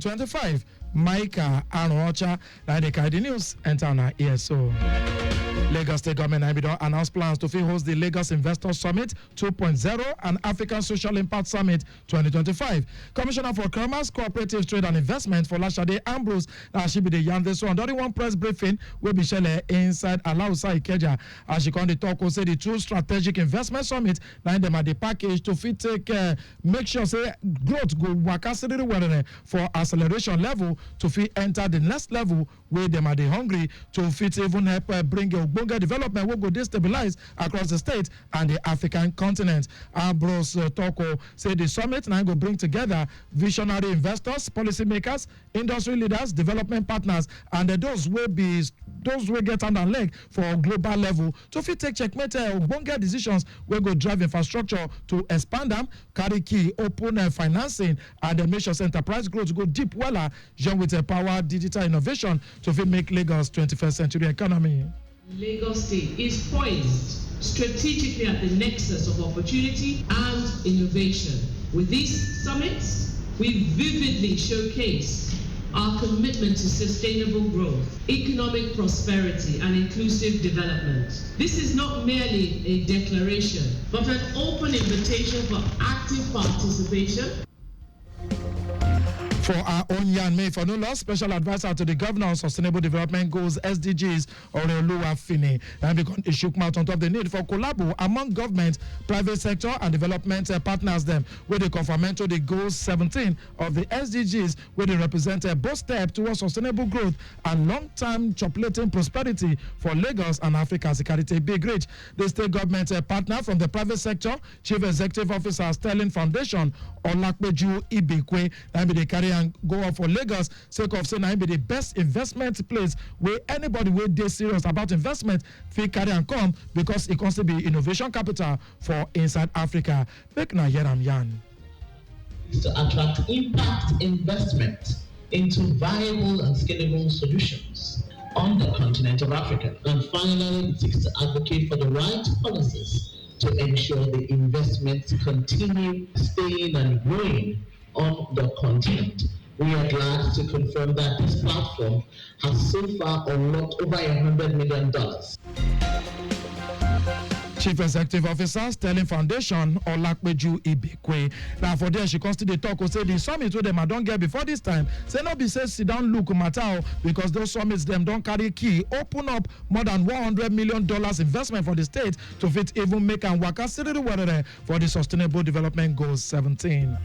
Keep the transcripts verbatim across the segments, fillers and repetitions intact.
twenty-five. Micah Arocha na dey carry the news enter una ear so. Lagos State government na be don announce plans to fit host the Lagos Investor Summit two point zero and African Social Impact Summit twenty twenty-five. Commissioner for Commerce, Cooperatives, Trade and Investment for Lashade Ambrose, na she be the yarn this one during one press briefing wey be shele inside Alausa Ikeja. As she come dey talk, say the two strategic investment summit na dem are the package to fit take uh, make sure say growth go waka siriri well for acceleration level to fit enter the next level wey dem are dey hungry to fit even help uh, bring ogbonge development wey go dey stabilize across the state and the African continent. Ambrose uh, Toko say the summit na go bring together visionary investors, policymakers, industry leaders, development partners, and uh, those wey be those wey get hand and leg for global level to fit take checkmate uh, ogbonge decisions wey go drive infrastructure to expand am, carry key, open uh, financing, and uh, make sure say enterprise growth go deep wella, join with uh, power digital innovation to fit make Lagos twenty-first century economy. Lagos State is poised strategically at the nexus of opportunity and innovation. With these summits, we vividly showcase our commitment to sustainable growth, economic prosperity, and inclusive development. This is not merely a declaration, but an open invitation for active participation. For our own yarn, may for no loss, special advisor to the governor on sustainable development goals, S D Gs, Oreoluwa Fini, and become a shook mouth on top the need for collabo among government, private sector, and development uh, partners them, where they conform to the goals seventeen of the S D Gs, where they represent a bold step towards sustainable growth and long-term chocolating prosperity for Lagos and Africa as it carry take big reach. The state government uh, partner from the private sector, Chief Executive Officer, Sterling Foundation, Olakpeju Ibekwe, na be dey carry and go up for Lagos, sake of say na be the best investment place where anybody wey dey serious about investment fit carry and come because e come still be innovation capital for inside Africa. Make na hear am yarn. Is to attract impact investment into viable and scalable solutions on the continent of Africa. And finally, it seeks to advocate for the right policies to ensure the investments continue staying and growing on the continent. We are glad to confirm that this platform has so far unlocked over a hundred million dollars. Chief Executive Officer, Sterling Foundation, Olakpeju Ibekwe. Now for there, she come still dey talk, say the summit wey dem a don get before this time, say no be say sit down look matter o, because those summits dem don carry key, open up more than one hundred million dollars investment for the state to fit even make am waka siriri werere for the Sustainable Development Goals seventeen.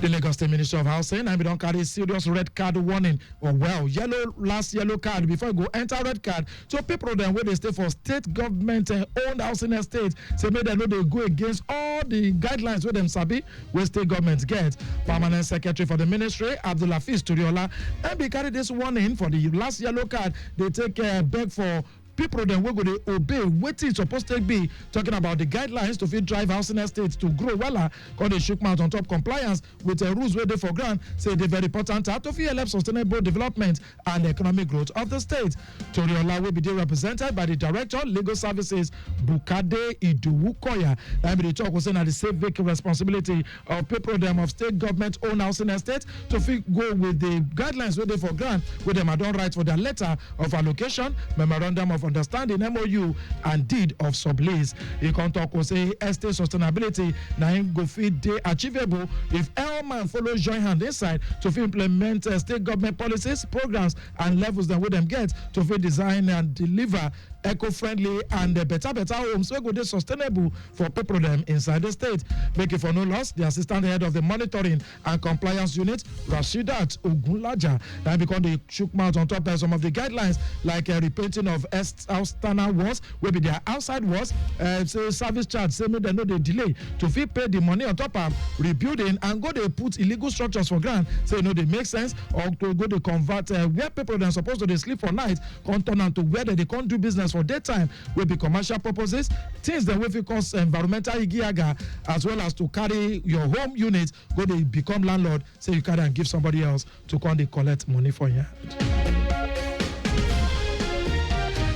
The Lagos State Ministry of Housing and we don carry serious red card warning or well yellow last yellow card before e go enter red card. So people dem wey dey stay for state government eh, owned housing estate say make dem no dey go against all the guidelines wey dem sabi wey state government get. Permanent secretary for the ministry, Abdulhafiz Toriola, dem be carry this warning for the last yellow card. Dey take uh, beg for people dem wey go dey obey wetin e suppose take be, talking about the guidelines to fit drive housing estate to grow wella, come dey shook mouth on top compliance with uh, rules wey dey for ground, say e dey very important uh, to fit help sustainable development and economic growth of the state. Toriola wey be dey represented by the director, legal services, Bukade Idowu Koya, na be dey talk say na the civic responsibility of people dem of state government owned housing estate to fit go with the guidelines wey dey for ground wey dem don write for their letter of allocation, memorandum of understanding, M O U, and deed of sublease. E come talk say estate sustainability na im go fit dey achievable if all man follow join hand inside to fit implement uh, state government policies, programs, and levels dem wey dem get to fit design and deliver eco-friendly and uh, better better homes wey go dey sustainable for people dem inside the state. Make e for no loss, the assistant head of the monitoring and compliance unit, Rashidat Ogunlaja, na become dey shook mouth on top uh, some of the guidelines like uh, repainting of external walls wey be their outside walls, uh, say service charge, say make dem no dey delay to fit pay the money on top am, rebuilding and go dey put illegal structures for ground, say e no dey make sense, or to go dey convert uh, where people dem suppose to dey sleep for night come turn am to where dem dey come do business for daytime wey be commercial purposes, things dem wey fit cause environmental igiaga, as well as to carry your home unit go dey become landlord, say you carry am give somebody else to come dey collect money for your hand.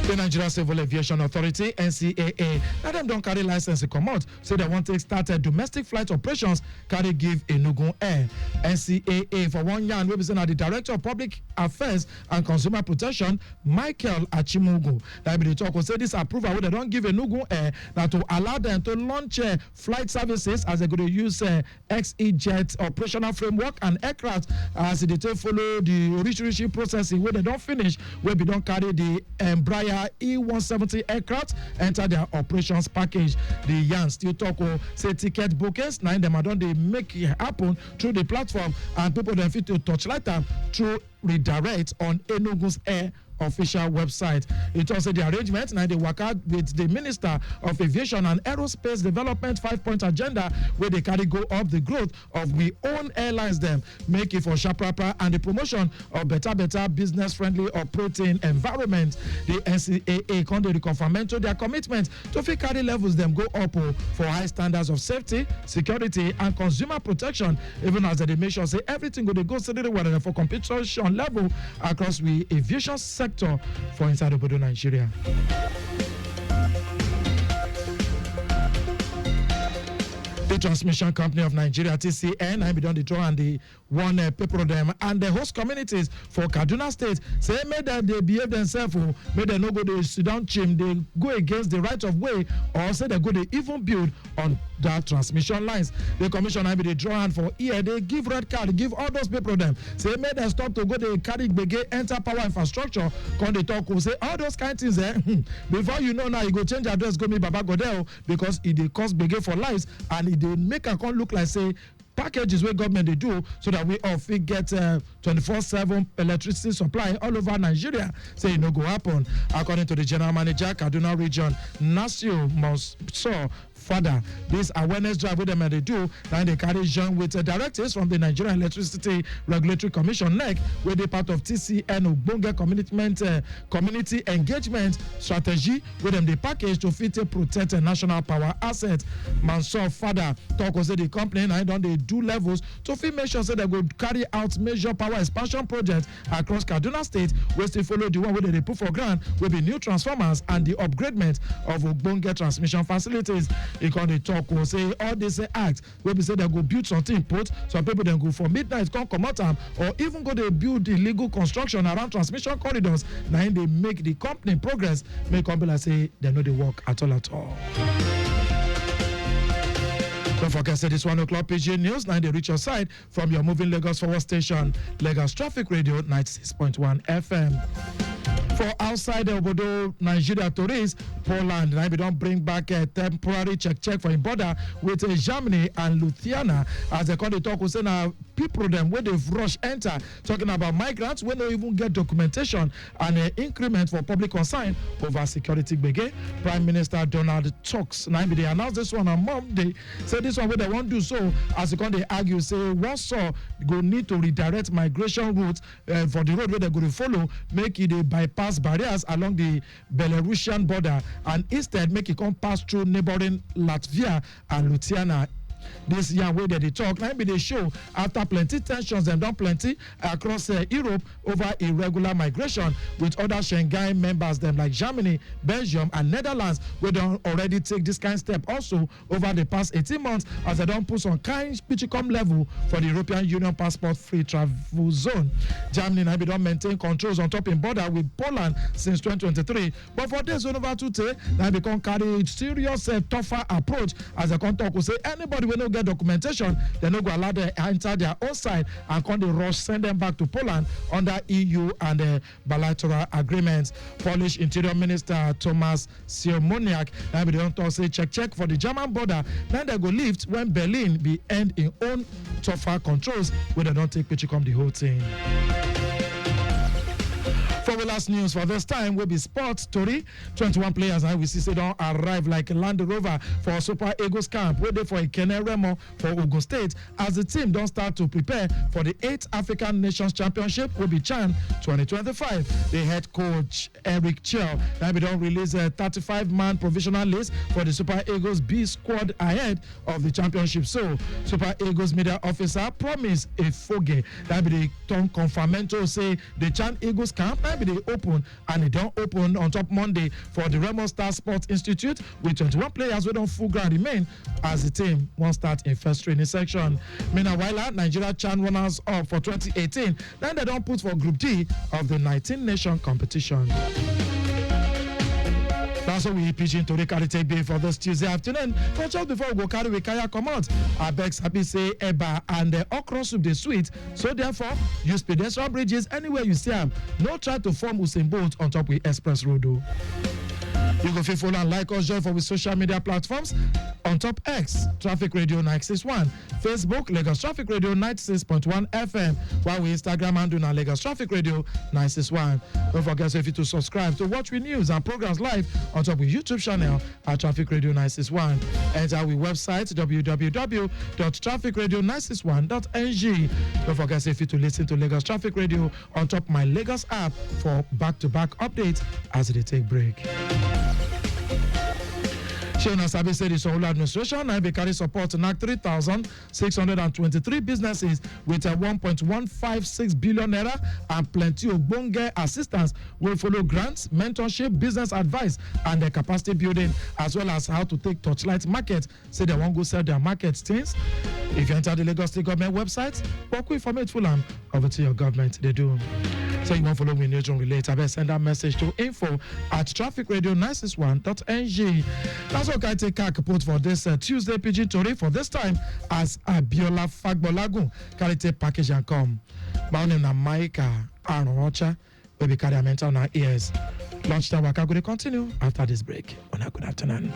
The Nigeria Civil Aviation Authority, N C A A, na dem don carry license comot, say dem wan take start, eh, domestic flight operations, carry give Enugu Air. N C A A for one yarn wey be say na the Director of Public Affairs and Consumer Protection, Michael Achimugu, na be dey talk, say this approval wey dem don give Enugu Air na to allow dem to launch, eh, flight services as dem go dey use, eh, X E Jet operational framework and aircraft as e dey take follow the orishirishi processing wey dem don finish, wey be don carry the Embraer E one seventy aircraft enter their operations package. The yarn still talk, oh, say ticket bookings na im dem don dey make it happen through the platform, and people dem fit to torchlight am through redirect on Enugu's Air official website. E tok say di arrangement na dey waka wit di Minister of Aviation and Aerospace Development five-point agenda wey dey carry go up di growth of we own airlines dem, make e for sharp prapra and di promotion of beta beta business-friendly operating environment. Di N C A A come dey reconfirmento dia commitment to fit carry levels dem go up o for high standards of safety, security and consumer protection, even as dem dey make sure say everything go dey go steady well for competition level across we aviation sector for inside obodo Nigeria. The Transmission Company of Nigeria, T C N, I be don dey draw and the one, uh, people dem and the host communities for Kaduna State say make dem dey behave themselves o, make dem no go dey sit down chim dey go against the right of way, or say dem go dey even build on that transmission lines. The commission I be dey draw hand for ear, dey give red card give all those people dem, say make dem stop to go dey carry gbege enter power infrastructure, come dey talk o say all those kind things, eh, before you know now, you go change address go meet Baba Godeh o, because e dey cause gbege for lives and e dey make am come look like say packages wey government dey do so that we all fit get, uh, twenty-four seven electricity supply all over Nigeria, say e no go happen. According to the general manager, Kaduna Region, Nasir Mansour Fada, this awareness drive wey dem dey do na dey carry join with, uh, directives from the Nigerian Electricity Regulatory Commission, nec, wey dey part of T C N ogbonge commitment, uh, community engagement strategy wey dem dey package to fit take protect a national power asset. Mansour Fada talk say the company na don dey do levels to fit make sure say dem go carry out major power expansion projects across Kaduna State wey still follow the one wey dem dey put for ground, wey be new transformers and the upgradement of ogbonge transmission facilities. E come dey talk o say all this act wey be say dem go build something put some people dem go for midnight come comot am, or even go dey build illegal construction around transmission corridors, na im dey make the company progress make come be like say dem no dey work at all at all. Don't forget say this one o'clock P G news na im dey reach your side from your moving Lagos forward station, Lagos Traffic Radio ninety-six point one F M. For outside the obodo Nigeria tourists, Poland na be don bring back a temporary check check for im border with, uh, Germany and Lithuania, as dem come dey talk say na people dem wey dey rush enter, talking about migrants wey no even get documentation and, uh, increment for public concern over security gbege. Prime Minister Donald Tusk na be dey announce this one on Monday, say this one wey dem wan do so, as e come dey argue say Warsaw go need to redirect migration route, uh, for the road wey dem go dey follow, make e dey bypass barriers along the Belarusian border and instead make e come pass through neighboring Latvia and Lithuania. This yarn wey dem dey talk na be dey show after plenty tensions dem don plenty across, uh, Europe over irregular migration, with other Schengen members dem like Germany, Belgium and Netherlands wey don already take this kind step also over the past eighteen months, as dem don put some kind kpichicom level for the European Union passport free travel zone. Germany na be don maintain controls on top im border with Poland since twenty twenty-three, but for days wey never too tey, na be come carry serious, uh, tougher approach, as dem come talk say anybody wey no get documentation, dem no go allow dem enter their own side and come dey rush send them back to Poland under E U and, uh, bilateral agreements. Polish Interior Minister Thomas Siemoniak na be don talk say check check for the German border, na dem go lift when Berlin be end im own tougher controls wey dem don take kpichicom the whole thing. For we last news for this time wey be sports story, twenty-one players na we see say don arrive like Land Rover for Super Eagles camp wey dey for Ikene Remo for Ogun State, as the team don start to prepare for the eighth African Nations Championship wey be CHAN twenty twenty-five. The head coach Eric Chell na be don release a thirty-five man provisional list for the Super Eagles B squad ahead of the championship. So Super Eagles media officer Promise Efoge na be dey turn confirmento say the CHAN Eagles camp na be the dey open, and e don open on top Monday for the Remo Star Sports Institute, with twenty-one players wey don full ground remain as the team wan start im first training section. Meanwhile, Nigeria CHAN runners up for twenty eighteen, then they don put for Group D of the nineteen nation competition. Na so we pidgin tori carry take dey for this Tuesday afternoon. But just before we go carry we kaya comot, abeg sabi say eba and the okra soup dey sweet. So therefore, use pedestrian bridges anywhere you see am. No try to form Usain Bolt on top we express road o. You go fit follow and like us, join for we social media platforms. On top X, Traffic Radio nine six one, Facebook, Lagos Traffic Radio ninety-six point one F M, while we Instagram handle na Lagos Traffic Radio nine six one. Don't forget, if you to subscribe to watch we news and programs live on top we YouTube channel at Traffic Radio nine six one. Enter we website, w w w dot traffic radio nine six one dot n g. Don't forget, if you to listen to Lagos Traffic Radio on top my Lagos app for back-to-back updates as they take break. Shey una sabi say the Sanwo-Olu administration na be carry support knack three thousand six hundred and twenty-three businesses with a one point one five six billion naira and plenty ogbonge assistance wey follow grants, mentorship, business advice, and the capacity building, as well as how to take torchlight market. Say they wan go sell their market things. If you enter the Lagos State government website, work with informate full am over to your government. They do. So you wan follow me, Nation Relate, I better send that message to info at traffic radio nine six one dot n g. That's what I take cack put for this uh, Tuesday Pidgin Tori for this time as Abiola Fagbolagun carry take package and come. My name na Micah Arocha. We be carry am enter on our ears. Lunchtime waka go dey continue after this break. Una good afternoon.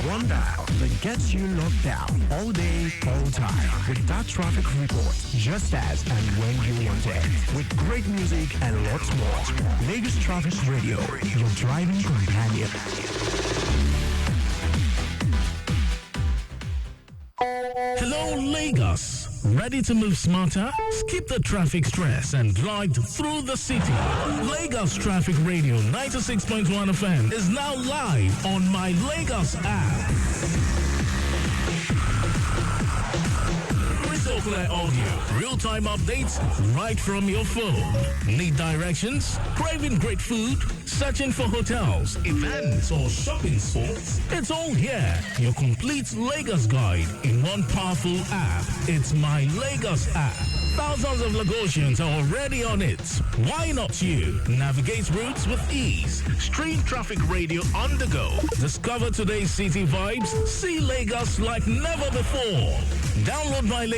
One dial that gets you locked down all day, all time. With that traffic report, just as and when you want it. With great music and lots more. Lagos Traffic Radio, your driving companion. Hello, Lagos. Ready to move smarter? Skip the traffic stress and glide through the city. Lagos Traffic Radio ninety-six point one F M is now live on My Lagos app. Crystal clear audio, real-time updates right from your phone. Need directions? Craving great food? Searching for hotels, events, or shopping spots? It's all here. Your complete Lagos guide in one powerful app. It's My Lagos app. Thousands of Lagosians are already on it. Why not you? Navigate routes with ease. Stream traffic radio on the go. Discover today's city vibes. See Lagos like never before. Download My